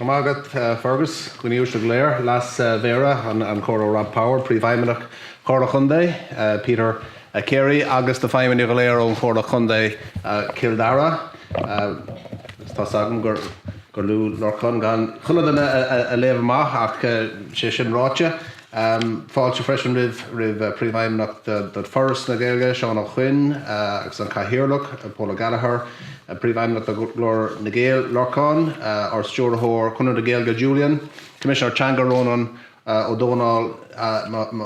Go raibh maith agat, Fergus. Dhaoine uaisle go léir, Leas-Mhéara an Chomhairle Rob Power, Príomhfheidhmeannach Chomhairle Chontae, Peter Carey agus na feidhmeannaigh go léir ón Chomhairle Chontae Chill Dara. Tá's agam gur lú Lorcán gan chuile dhuine a léamh amach ach sé sin ráite, Fáilte freisin roimh roimh Príomhfheidhmeannach de Foras na Gaeilge, Seán Ó Coinn, agus an Cathaoirleach, Paul O'Gallagher, Príomhfheidhmeannach de Ghlór na nGael, Lorcán, ár Stiúrthóir Conradh na Gaeilge, Julian, Coimisinéir Teanga, Rónán Ó Domhnaill,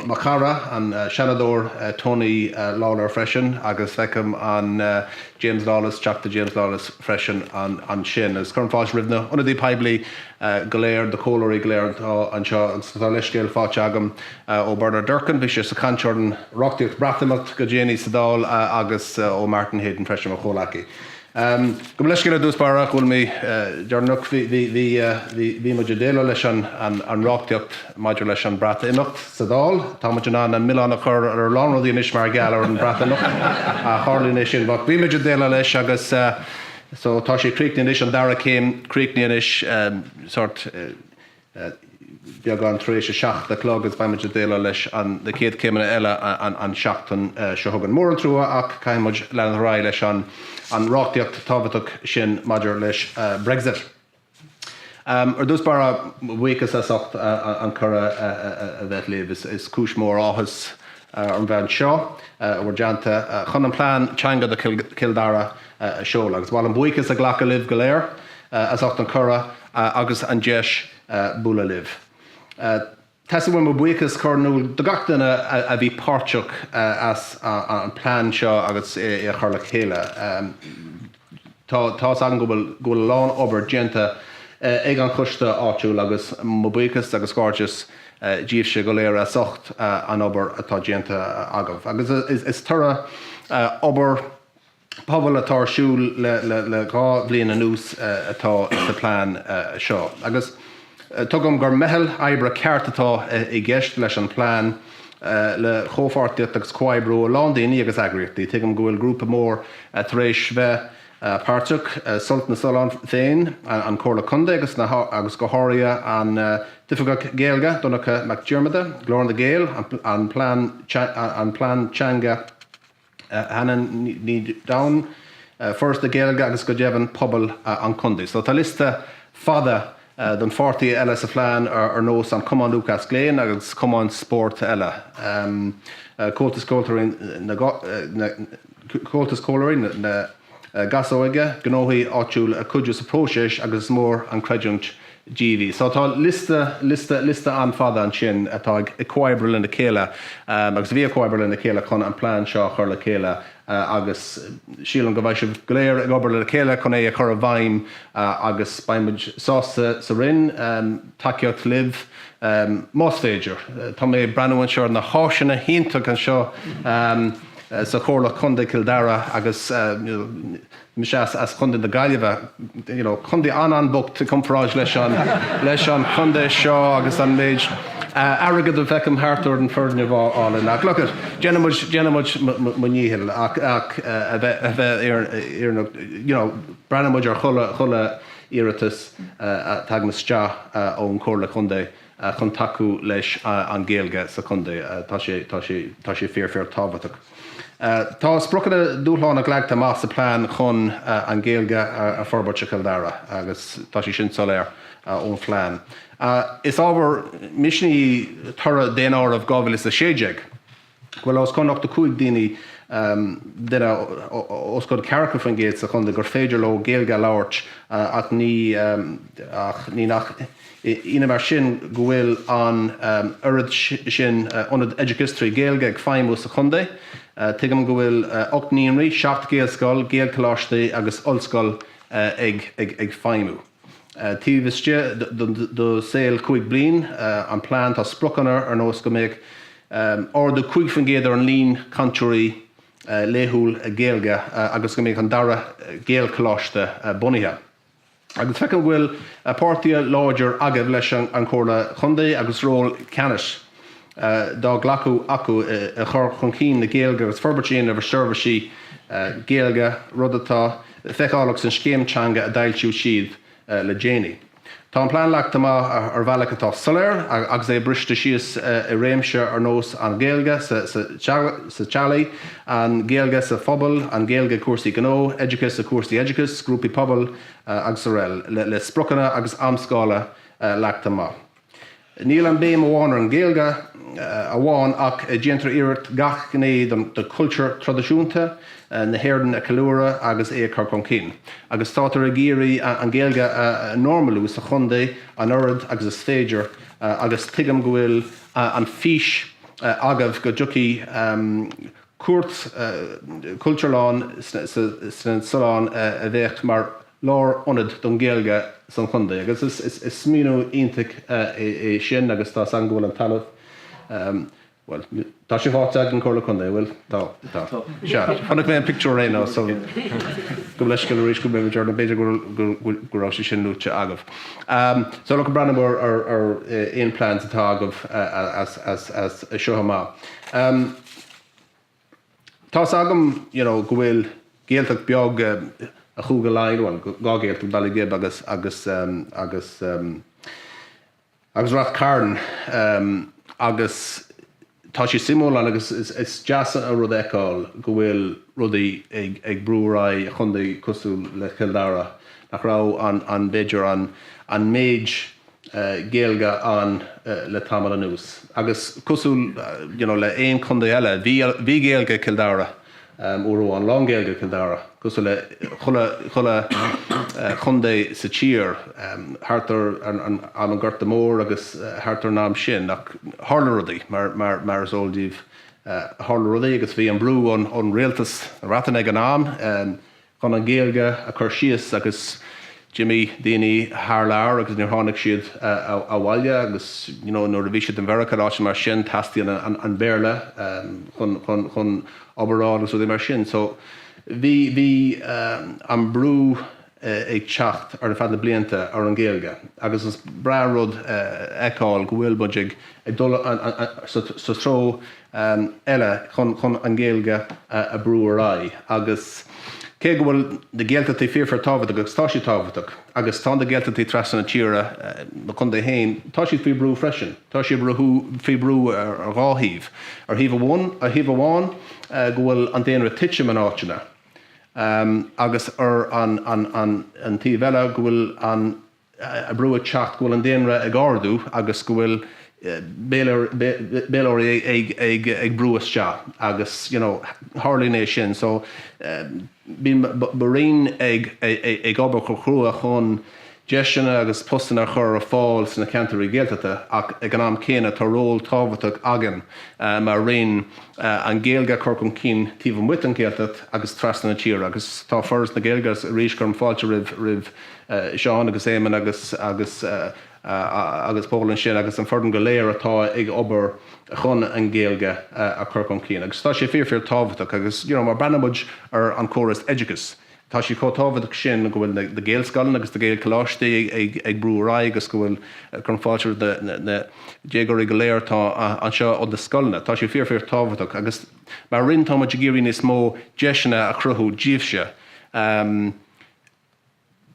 mo chara, an Seanadóir Tony Lawlor freisin, agus feicim an James Lawless, Teachta James Lawless freisin ansin. Agus cuirim fáilte roimh na hionadaí poiblí go léir, na comhairleoirí go léir atá anseo agus tá leithscéal faighte agam ó Bernard Durkan, bhí sé sa chaint ar an reachtaíocht Breatimeacht go déanaí sa Dáil agus ó Martin Heydon freisin, mo chomhleacaí. Gabh mo leithscéal ar dtús báire go bhfuil mé deireanach, bhí muid ag déileáil leis an reachtaíocht maidir leis an Breatimeacht sa Dáil. Tá muid in ann an milleán a chur ar a lán rudaí anois mar gheall ar an Breatimeacht. Tharlaíonn é sin. Bhí muid ag déileáil leis agus. So tá sé críochnaithe anois, an dara céim críochnaithe anois, sórt beagán tar éis a 7 a chlog agus beidh muid ag déileáil leis an na chéad chéimeanna eile an seachtain seo chugainn. Mór an trua ach caithfidh muid leanúint ar aghaidh leis an an reachtaíocht tábhachtach sin maidir leis Brexit. Ar dtús báire, buíochas as ucht an cuireadh a bheith libh. Is cúis mhór áthais orm bheith anseo i bhur dteannta chun an plean teanga do Chill Dara a seoladh. Agus ba mhaith liom buíochas a ghlacadh libh go léir as ucht an cuireadh agus an deis bualadh libh. Teastaíonn uaim mo bhuíochas a chur in iúl do gach duine a bhí páirteach as an plean seo agus é a chur le chéile. Tá tá's agam go bhfuil go bhfuil a lán obair déanta ag an choiste áitiúil agus mo bhuíochas agus gairdeas díobhse go léir as ucht an obair atá déanta agaibh. Agus is toradh obair pobail atá ar siúl le 2 bhliain anuas atá sa phlean seo agus tuigim gur meitheal oibre ceart atá i gceist leis an phlean le comhpháirtíocht agus comhoibriú a lán daoine agus eagraíochtaí. Tuigim go bhfuil grúpa mór tar éis bheith páirteach, Sult na Sollán féin, an Chomhairle Contae agus agus go háirithe an tOifigeach Gaeilge, Donncha Mac Diarmada, Glór na nGael, an Plean Teanga. Hannah Ní Dhomhnaill, Foras na Gaeilge agus go deimhin pobal an chontae. So tá liosta fada den pháirtithe eile sa phlean ar nós an Cumann Lúthchleas Gael agus cumainn spóirt eile, Comhaltas Ceoltóirí na Comhaltas Comhairleoirí na Gasóige, gnóthaí áitiúil a cuidiú sa próiseas agus is mór an creidiúint díobh í. So tá liosta, liosta, liosta an-fhada ansin atá ag comhoibriú lena chéile agus a bhí ag comhoibriú lena chéile chun an plean seo a chur le chéile agus sílim go mbeidh sibh go léir ag obair le chéile chun é a chur i bhfeidhm agus beidh muid sásta sa Roinn tacaíocht libh más féidir. Tá mé ag breathnú anseo ar na háiseanna iontach anseo sa Chomhairle Contae Chill Dara agus mise as Contae na Gaillimhe, you know, contae an-an-bocht i gcomparáid leis an leis an chontae seo agus an méid airgead a bhfeicim thart ar an foirgneamh álainn. Ach look at, déanfaidh muid, déanfaidh muid mo ndícheall ach ach a bheith a bheith fhírinneach, you know, breathnóidh muid ar chuile chuile iarratas a thagann isteach ón Chomhairle Contae chun tacú leis an Ghaeilge sa chontae. Tá sé, tá sé, tá sé fíor fíor tábhachtach. Tá spriocanna dúshlánach leagtha amach sa phlean chun an Ghaeilge a forbairt i Chill Dara agus tá sé sin soiléir ón phlean. Is ábhar misnigh í toradh Daonáireamh 2016 go bhfuil os cionn 85 daoine, duine, os cionn 40% sa chontae gur féidir leo Gaeilge a labhairt ach ní ach ní nach ionadh mar sin go bhfuil an oiread sin ionad oideachais 3 Ghaeilge ag feidhmiú sa chontae. Tuigim go bhfuil 8 naíonraí, 7 Gaelscoil, Gaelcholáistí agus ollscoil ag feidhmiú. Taobh istigh do saol 5 bliain an plean tá spriocanna ar nós go mbeadh ardú 5% ar an líon cainteoirí laethúil Gaeilge agus go mbeadh an dara Gaelcholáiste bunaithe. Agus feicim go bhfuil páirtí láidir agaibh leis an Chomhairle Chontae agus ról ceannais dá ghlacadh acu i chur chun cinn na Gaeilge agus forbairt a dhéanamh ar seirbhísí Gaeilge, rud atá feiceálach san scéim teanga a d'fhoilsigh siad le déanaí. Tá an plean leagtha amach ar bhealach atá soiléir agus é briste síos i réimse ar nós an Ghaeilge sa teaghlaigh, an Ghaeilge sa phobal, an Ghaeilge i cúrsaí gnó, oideachas i cúrsaí oideachais, grúpaí pobail agus rl. Le spriocanna agus amscála leagtha amach. Níl an béim amháin ar an Ghaeilge amháin ach déantar iarracht gach gné de chultúr traidisiúnta na hÉireann a cheiliúradh agus é a chur chun cinn. Agus tátar ag iarraidh an Ghaeilge a normalú sa chontae an oiread agus is féidir agus tuigim go bhfuil an fís agaibh go dtiocfaidh cúirt Cultúrlann sna Solláin a bheadh mar lár-ionad don Ghaeilge san chontae agus is smaoineamh iontach é sin agus tá 's agam go bhfuil an talamh, bhuel, tá sé faighte ag an Chomhairle Contae, an bhfuil? Tá, tá. Sea, chonaic mé an pictiúr ar aon nós so gabh mo leithscéal arís go mbeidh muid ar, b'fhéidir go raibh sé sin luaite agaibh. So look, breathnú ar aon plans atá agaibh as seo amach. Tá's agam you know go bhfuil Gaeltacht beag i Chúige Laighean, bhuel dhá Ghaeltacht, Baile Ghib agus agus agus agus Rath Cairn agus tá sé suimiúil ann agus is deas an rud a fheiceáil go bhfuil rudaí ag ag brú ar aghaidh i chontae cosúil le Cill Dara nach raibh an an b'fhéidir an an méid Gaeilge ann le tamall anuas. Agus cosúil you know le aon chontae eile, bhí bhí Gaeilge i Cill Dara uair amháin, lán-Ghaeilge i Cill Dara, cosúil le chuile chuile chontae sa tír thart ar an am an Gorta Mór agus thart ar an am sin. Ach tharla rudaí, mar mar mar is eol daoibh, tharla rudaí agus bhí an brú ón ón rialtas na Breataine ag an am, chun an Ghaeilge a chur síos agus d'imigh daoine thar lear agus níor tháinig siad abhaile agus you know nuair a bhí siad in Mheiriceá áit mar sin teastaíonn an Béarla chun chun chun obair a fháil agus rudaí mar sin so bhí bhí an brú ag teacht ar feadh na blianta ar an Ghaeilge agus is breá an rud a fheiceáil go bhfuil muid ag ag dul sa treo eile chun an Ghaeilge a brú ar aghaidh agus cé go bhfuil na Gaeltachtaí fíor fíor tábhachtach agus tá siad tábhachtach agus tá na Gaeltachtaí trasna na tíre, mo chontae féin, tá siad faoi brú freisin. Tá siad faoi brú ar dhá thaobh. Ar thaobh amháin, ar thaobh amháin go bhfuil an daonra ag titim in áiteanna agus ar an an taobh eile go bhfuil an brú ag teacht go bhfuil an daonra ag ardú agus go bhfuil Béarlóirí ag brú isteach agus you know tharlaíonn é sin so bíonn mo Roinn ag obair chomh crua chun deiseanna agus postanna a chur ar fáil sna ceantair Ghaeltachta ach ag an am céanna tá ról tábhachtach againn mar Roinn an Ghaeilge a chur chun cinn taobh amuigh den Ghaeltacht agus trasna na tíre agus tá Foras na Gaeilge agus arís cuirim fáilte roimh Seán agus Éamonn agus agus agus Pól ansin agus an foireann go léir atá ag obair chun an Ghaeilge a chur chun cinn agus tá sé fíor fíor tábhachtach agus you know má breathnaíonn muid ar an córas oideachais tá sé chomh tábhachtach sin go bhfuil na Gaelscoileanna agus na Gaelcholáistí ag ag brú ar aghaidh agus go bhfuil cuirim fáilte roimh na na déagóirí go léir atá anseo ó na scoileanna tá sé fíor fíor tábhachtach agus mar Roinn tá muid ag iarraidh níos mó deiseanna a chruthú díobhse.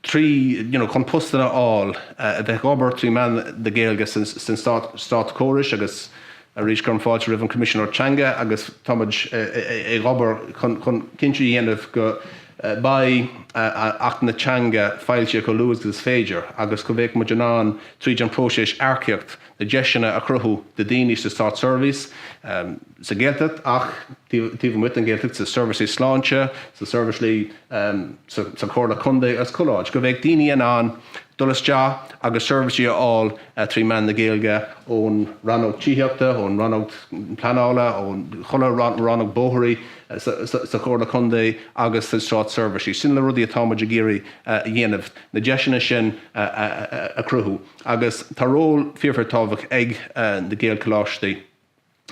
3 you know chun postanna a fháil, a bheith ag obair trí mheán na Gaeilge san státchóras agus arís cuirim fáilte roimh an Coimisinéir Teanga agus tá muid ag obair chun cinnte a dhéanamh go mbeidh Acht na Teanga foilsithe chomh luath agus is féidir agus go mbeidh muid in ann tríd an próiseas earcaíocht na deiseanna a chruthú do daoine sa státseirbhís, sa Ghaeltacht ach taobh amuigh den Ghaeltacht, sa seirbhísí sláinte, sa seirbhísí sa Chomhairle Contae agus chuile áit, go mbeidh daoine in ann dul isteach agus seirbhísí a fháil trí mheán na Gaeilge ón rannóg tithíochta, ón rannóg pleanála, ón chuile rannóg bóithrí sa Chomhairle Contae agus sa státseirbhísí. Sin na rudaí atá muid ag iarraidh a dhéanamh, na deiseanna sin a chruthú. Agus tá ról fíor fíor tábhachtach ag na Gaelcholáistí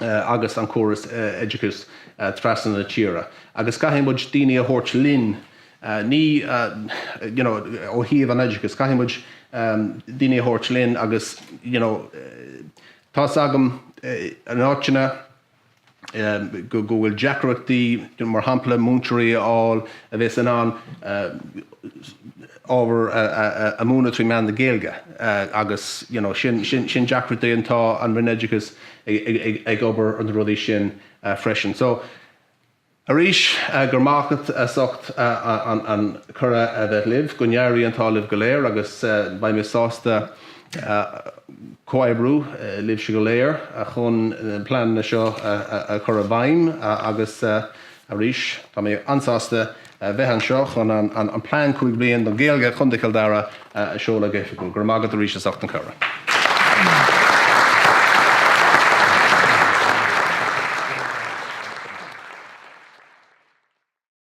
agus an córas oideachais trasna na tíre. Agus caithfidh muid daoine a thabhairt linn, ní you know ó thaobh an oideachais, caithfidh muid daoine a thabhairt linn agus you know tá's agam in áiteanna. go bhfuil deacrachtaí, mar shampla, múinteoirí a fháil a bheas in ann ábhar a mhúineadh trí mheán na Gaeilge agus you know sin sin deacrachtaí and tá an Roinn Oideachais ag obair ar na rudaí sin freisin. So Arís, go raibh maith agat as ucht an cuireadh a bheith libh. Go n-éirí an t-ádh libh go léir agus beidh mé sásta comhoibriú libhse go léir chun na pleananna seo a chur i bhfeidhm agus arís, tá mé an-sásta bheith anseo chun an Plean 5 Bliain don Ghaeilge Chontae Chill Dara a seoladh go hoifigiúil. Go raibh maith agat arís as ucht an cuireadh.